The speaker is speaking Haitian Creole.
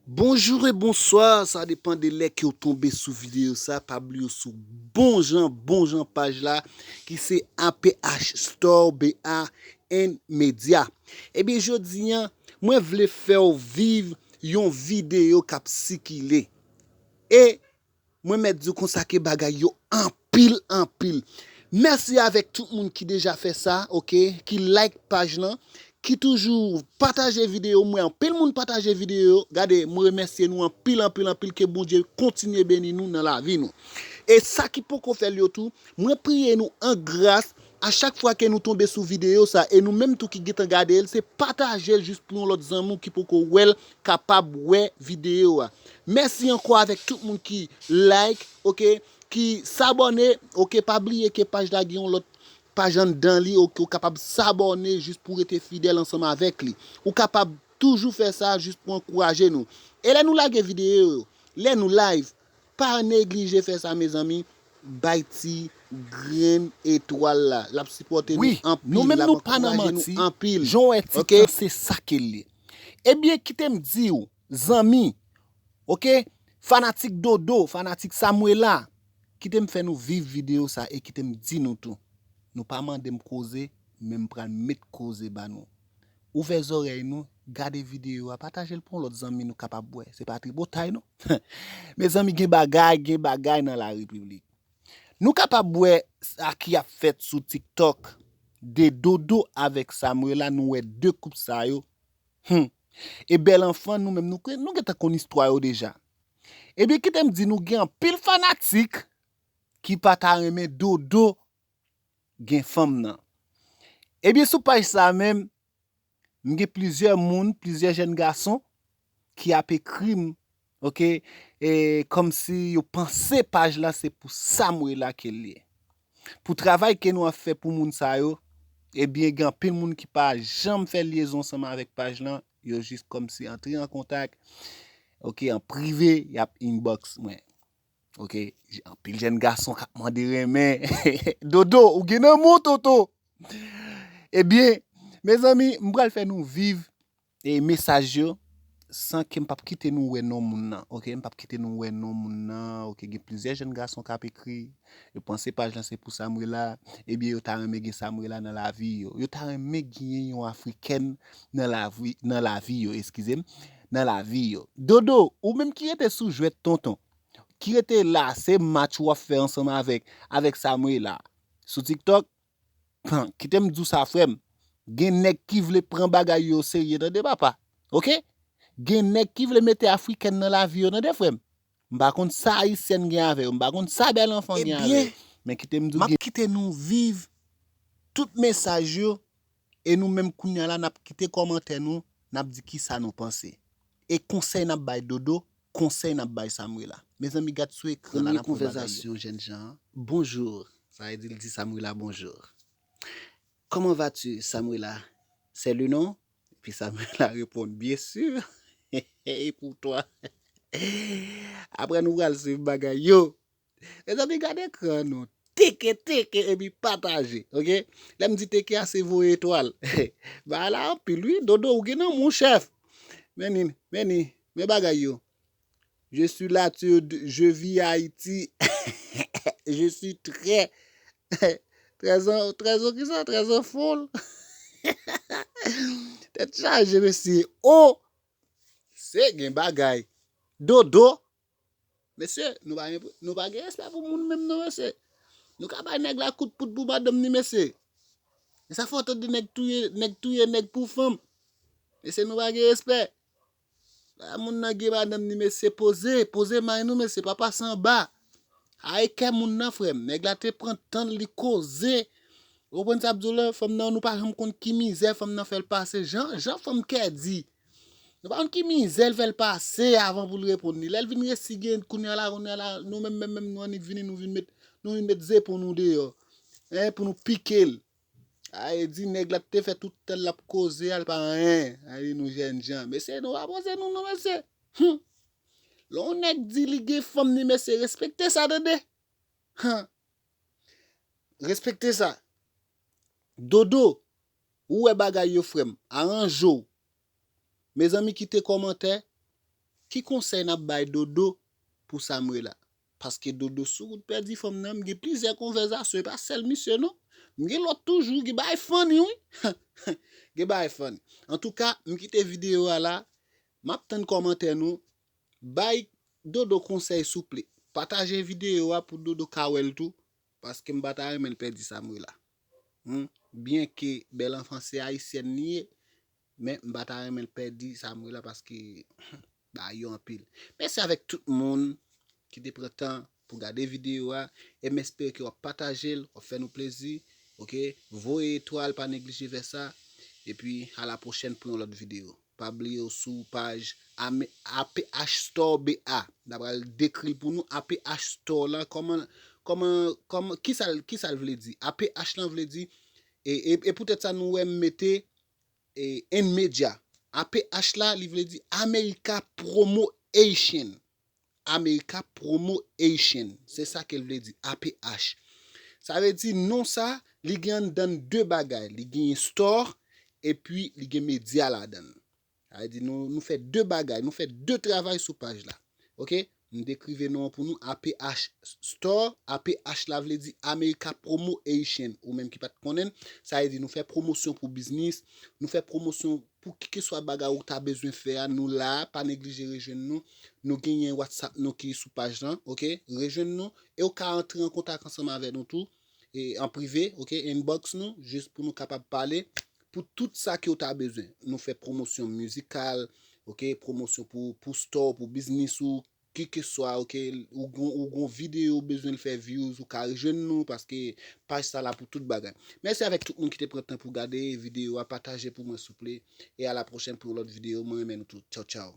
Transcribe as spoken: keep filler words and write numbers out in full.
Bonjou e bonswa, sa depann de lè ke w tonbe sou videyo sa, pa bliye w sou bon jan, bon jan paj la, ki se A P H Store B A N Media. Ebyen, jodi a, mwen vle fè w viv yon videyo k ap sikile. E mwen mèt di w konsa ke bagay yo anpil, anpil. Mèsi avèk tout moun ki deja fè sa, oke, ki like paj lan, ki toujou pataje videyo. Mwen anpil moun pataje videyo. Gade, mwen remèsye nou anpil, anpil, anpil. Ke Bondye kontinye beni nou nan lavi nou. E sa ki poko fè l yo tou, mwen priye nou an gras a chak fwa ke nou tonbe sou videyo sa, e nou menm tou ki gentan gade l, se pataje l jis pou yon lòt zanmi w ki poko wè l kapab wè videyo a. Mèsi ankò avèk tout moun ki like, oke, ki sabòne, oke, pa bliye ke paj la gen yon lòt paj anndan li, oke, ou kapab sabòne jis pou rete fidèl ansanm avèk li. Ou kapab toujou fè sa jis pou ankouraje nou. E lè nou lage videyo yo, lè nou live, pa neglije fè sa, mezanmi. Bay ti grenn etwal la. L ap sipòte nou anpil, l ap ankouraje nou anpil. Jan w wè tit lan, se sa ke l ye. Ebyen, kite m di w, zanmi, oke, fanatik Dodo, fanatik Samuela, kite m fè nou viv videyo sa e kite m di nou tou. Nou pa mande m koze, men m pral met koze ba nou. Ouvè zòrèy nou, gade videyo a, pataje l pou yon lòt zanmi nou kapab wè. Se pa tripotay non. Mezanmi, gen bagay, gen bagay nan la repiblik. Nou kapab wè sa ki ap fèt sou TikTok de Dodo avèk Samuela, nou wè de koup sa yo. Hmm. E bèl anfan, nou menm nou, nou gentan konn istwa yo deja. Ebyen, kite m di nou, gen anpil fanatik ki pa ta renmen Dodo gen fanm nan. Ebyen, sou paj sa menm, m gen plizyè moun, plizyè jèn gason ki ap ekri m, oke, e kòmsi yo panse paj la se pou Samuela ke l ye. Pou travay ke nou ap fè pou moun sa yo, ebyen, gen anpil moun ki pa janm fè lyezon ansanm avèk paj lan, yo jis kòmsi antre an kontak, oke, an prive, y ap inbox mwen. Oke, anpil jèn gason k ap mande renmen. Dodo, ou gen nan mou, Toto. Ebyen, mezanmi, m pral fè nou viv e mesaj yo san ke m p ap kite nou wè non moun nan. Oke, m p ap kite nou wè non moun nan. Oke, gen plizyè jèn gason k ap ekri. Yo panse paj lan se pou Samuela. Ebyen, yo ta renmen gen Samuela nan lavi yo. Yo ta renmen gen yon Afrikèn nan lavi, nan lavi yo, eskize m, nan lavi yo. Dodo, ou menm ki rete sou jwèt tonton, ki rete la, se match w ap fè ansanm avèk, avèk Samuela sou TikTok. Pan, kite m di w sa, frè m. Gen nèg ki vle pran bagay yo serye, tande, papa. Oke? Gen nèg ki vle mete Afrikèn nan lavi yo, tande, frè m. M pa konn sa Ayisyèn gen avè yo, m pa konn sa bèl anfan gen avè yo. Men kite m di w, m ap kite nou viv tout mesaj yo, e nou menm kounye a la, n ap kite kòmantè nou, n ap di kisa nou panse. E konsèy n ap bay Dodo, konsèy n ap bay Samuela. Mezanmi, gad sou ekran la, n ap wè bagay yo. Premye konvèsasyon jèn jan an, bonjour. Sa vle di l di Samuela bonjour. Comment vas-tu, Samuela? C'est le nom? Epi Samuela reponn, bien sûr. Et pour toi? Apre nou pral swiv bagay yo. Mezanmi, gade ekran nou. Teke, teke, epi pataje, oke? Lè m di teke a, se voye etwal. Bagay la anpil, wi. Dodo, ou gen nan moun, chèf. Men ni, men ni, men bagay yo. Je suis là, tu, je vis Haïti. Je suis très, très en, très en, kisa? Très en folle. Tèt chaje, mesye. Oh! Se gen bagay. Dodo. Mesye, nou pa gen, nou pa gen respè pou moun menm non, mesye. Nou ka bay nèg la kout poud pou madanm ni, mesye. E sa fè w tande nèg touye, nèg touye nèg pou fanm. Mesye, nou pa gen respè. Lè moun nan gen madanm ni, mesye, poze, poze may nou, mesye, pa pase anba. Ay kè moun nan, frè m. Nèg la te pran tan l, li koze. Ou konprann sa m di w la? Fanm nan, nou pa janm konn ki mizè fanm nan fè l pase. Jan, jan fanm kè di. Nou pa konn ki mizè l fè l pase avan pou l reponn li. Lè l vin resi gen kounye a la, kounye a la, nou menm, menm, menm, nou annik vini, nou vin met, nou vin met zepon nou deyò. Hein, pou nou pike l. Ay di nèg la te fè tout tan l ap koze a, l pa anyen. Ay di nou jèn jan. Mesye, nou pa poze nou non, mesye. Hum. Lè yon nèg di li gen fanm ni, mesye, respekte sa, tande. Hum. Respekte sa. Dodo, ou wè bagay yo, frè m. Aranje w. Mezanmi, kite kòmantè. Ki konsèy n ap bay Dodo pou Samrela? Paske Dodo sou wout pèdi fanm nan, m gen plizyè konvèzasyon, e pa sèl misye non. M gen lòt toujou, gen bagay funny wi. Gen bagay funny. Antouka, m kite videyo a la. M ap tann kòmantè nou. Bay Dodo konsèy souple. Pataje videyo a pou Dodo ka wè l tou. Paske m pa ta renmen l pèdi Samrela. Hmm? Byen ke Bèl Anfan se ayisyèn li ye, men m pa ta renmen l pèdi Samrela paske bagay yo anpil. Mèsi avèk tout moun ki te pran tan pou gade videyo a. E m espere ke w ap pataje l, w ap fè nou plezi. Oke? Voye etwal, pa neglije fè sa. Epi, a la pwochèn pou yon lòt videyo. Pa bliye w sou paj Ame- A P H Store B A. N a pral dekri l pou nou. A P H Store la, kòman, kòman, kòman, kisa l, kisa l vle di? A P H lan vle di, e, e, e poutèt sa nou wè m mete e, N Media. A P H la, li vle di America Promo Asian. America Promo Asian. Se sa ke l vle di, A P H. Sa vle di non sa, li gen anndan de bagay. Li gen store, epi li gen medya ladan l. Sa vle di nou, nou fè de bagay, nou fè de travay sou paj la. Oke? M dekrive non an pou nou, A P H Store. A P H la vle di America Promo Asian. Ou menm ki pa t konnen, sa vle di nou fè pwomosyon pou biznis, nou fè pwomosyon pou kikeswa bagay ou ta bezwen fè a, nou la, pa neglije rejwenn nou. Nou genyen WhatsApp nou ki sou paj lan, oke? Rejwenn nou, e ou ka antre an kontak ansanm avè nou tou, e an prive, oke? Inbox nou, jis pou nou kapab pale. Pou tout sa ke ou ta bezwen. Nou fè pwomosyon mizikal, oke? Pwomosyon pou, pou store, pou biznis ou, kikeswa, oke? Ou gon, ou gon videyo ou bezwen l fè views, ou ka rejwenn nou, paske paj sa la pou tout bagay. Mèsi avèk tout moun ki te pran tan pou gade videyo a, pataje pou mwen souple, e a la pwochèn pou yon lòt videyo, mwen renmen nou tout. Tchaw, tchaw.